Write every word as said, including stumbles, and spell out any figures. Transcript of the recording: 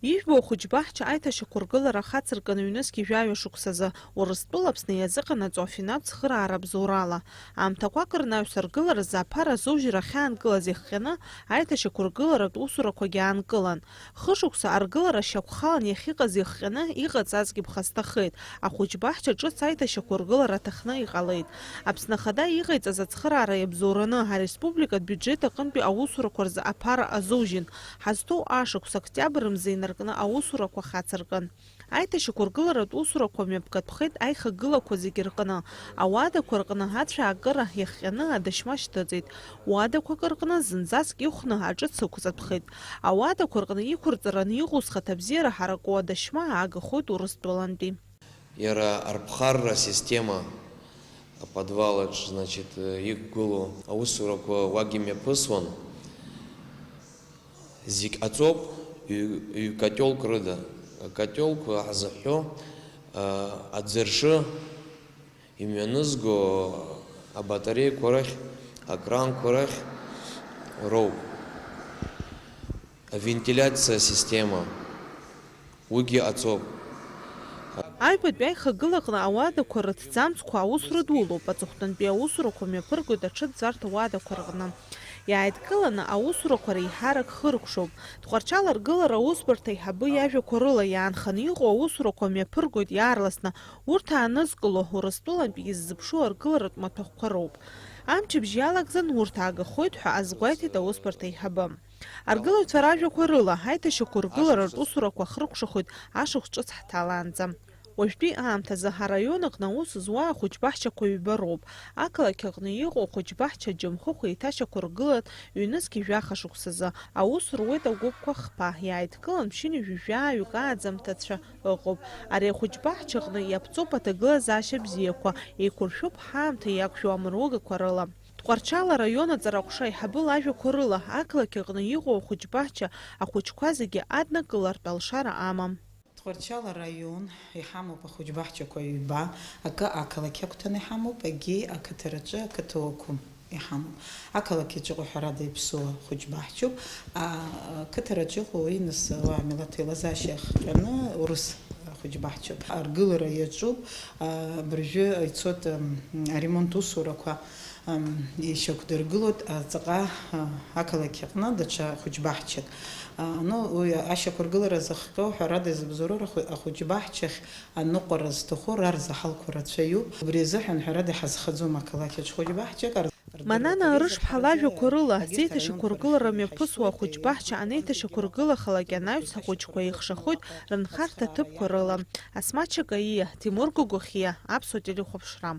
Ижәбо ахәыҷбаҳча аиҭашьақәыргылара ахацыркын ҩнызқь жәаҩа шықәсазы, Урыстәыла Аԥсны иазыҟанаҵо афинанс цхыраара абзоурала. Аамҭақәак рнаҩс аргыларазы аԥара азоужьра ахьаанкылаз иахҟьаны аиҭашьақәыргыларатә усурақәагьы аанкылан. Хышықәса аргылара шьақәхалан иахьыҟаз иахҟьаны иҟаҵазгьы ԥхасҭахеит, ахәыҷбаҳча ҿыц аиҭашьақәыргылара аҭахны иҟалеит. Аԥсны Ахада иҟаиҵаз ацхыраара иабзоураны, ареспубликатә биуџьет аҟынтәи аусурақәа рзы аԥара азоужьын, ҳазҭоу ашықәс октиабр мза инаркны аусурақәа хацыркын. Аиҭашьақәыргыларатә усурақәа мҩаԥгатәхеит аихагылақәа зегьы рҟны. Ауадақәа рҟны ацәаакыра иахҟьаны адашьма шьҭыҵит. Уадақәак рҟны зынӡаск ихәны аҿыц ықәҵатәхеит. Ауадақәа рҟны иқәырҵараны иҟоу зхаҭабзиара ҳараку адашьма аагахоит Урыстәылантәи. Иара арԥхарра асистема аподвал аҿы, значит, иқәгылоу аусурақәа уагьы мҩаԥысуан. Зегь ҟаҵоуп, ҩ-, ҩ-котелк рыда. Акотелқәа ҳзыҳәо, а, аӡыршы имҩанызго абатареиқәа рахь, акранқәа рахь роуп. Авентилиациа система, уигьы ҟаҵоуп. Аҩбатәи аихагылаҟны ауадақәа рыҭӡамцқәа аус рыдулоуп, аҵыхәтәантәи аусурақәа мҩаԥыргоит аҽыҵәҵәарҭа уадақәа рҟны. Иааидкыланы аусурақәа реиҳарак хыркәшоуп. Тҟәарчал аргылара аусбарҭа аиҳабы иажәақәа рыла иаанханы иҟоу аусурақәа мҩаԥыргоит иаарласны, урҭ аанызкыло, Урыстәылантәи иззыԥшу аргыларатә маҭәахәқәа роуп. Амчыбжь иалагӡан урҭ аагахоит ҳәа азгәеиҭеит аусбарҭа аиҳабы. Аргылаҩцәа ражәақәа рыла, аиҭашьақәыргыларатә усурақәа хыркәшахоит ашықәс ҿыц ҳҭалаанӡа. Уажәтәи аамҭазы ҳараион аҟны аус зуа ахәыҷбаҳчақәа ҩба роуп. Ақалақь аҟны иҟоу ахәыҷбаҳча Џьамхәыхә еиҭашьақәыргылан ҩнызқь жәаха шықәсазы. Аус руеит агәыԥқәа хԥа, иааидкылан ԥшьынҩажәи жәаҩык ааӡамҭацәа ыҟоуп. Ари ахәыҷбаҳча аҟны иаԥҵоуп аҭагылазаашьа бзиақәа, еиқәыршәуп ҳаамҭа иақәшәо амругақәа рыла. Тҟәарчал араион аҵараҟәша аиҳабы лажәақәа рыла, ақалақь аҟны иҟоу ахәыҷбаҳча ахәыҷқәа зегьы аднакылартә алшара амам. Тҟәарчал араион иҳамоуп ахәыҷбаҳчақәа ҩба, акы ақалақь агәҭаны иҳамоуп, акгьы ақыҭараҿы, ақыҭа уақәым иҳамоуп. Ақалақь аҿы ыҟоу ҳәарада иаԥсоу ахәыҷбаҳчоуп, ақыҭараҿы ыҟоу уи нас уа амилаҭ еилазаашьа иахҟьаны урыс ахәыҷбаҳчоуп. Аргылара иаҿуп, абыржәы ицоит, м, аремонт усурақәа. Ам, ишьақәдыргылоит, а, ҵаҟа, а, ақалақь аҟны даҽа хәыҷбаҳчак. А, ну, уи ашьақәыргылара зыхҟьо, ҳәарада, изыбзоуроу рахә-, ахәыҷбаҳчахь аныҟәара зҭаху ра рзаҳалқәа рацәаҩуп. Убри азыҳәан, ҳәарада, иҳазхаӡом ақалақь аҿы хәыҷбаҳчак. Ар-, Манана рыршԥҳа лажәақәа рыла, зеиҭашьақәыргылара мҩаԥысуа ахәыҷбаҳча анеиҭашьақәыргылахалак анаҩс ахәыҷқәа еихшахоит рынхарҭа ҭыԥқәа рыла. Асмаҭ Чакаиа, Тимур Гогохиа, Аԥсуа телехәаԥшра.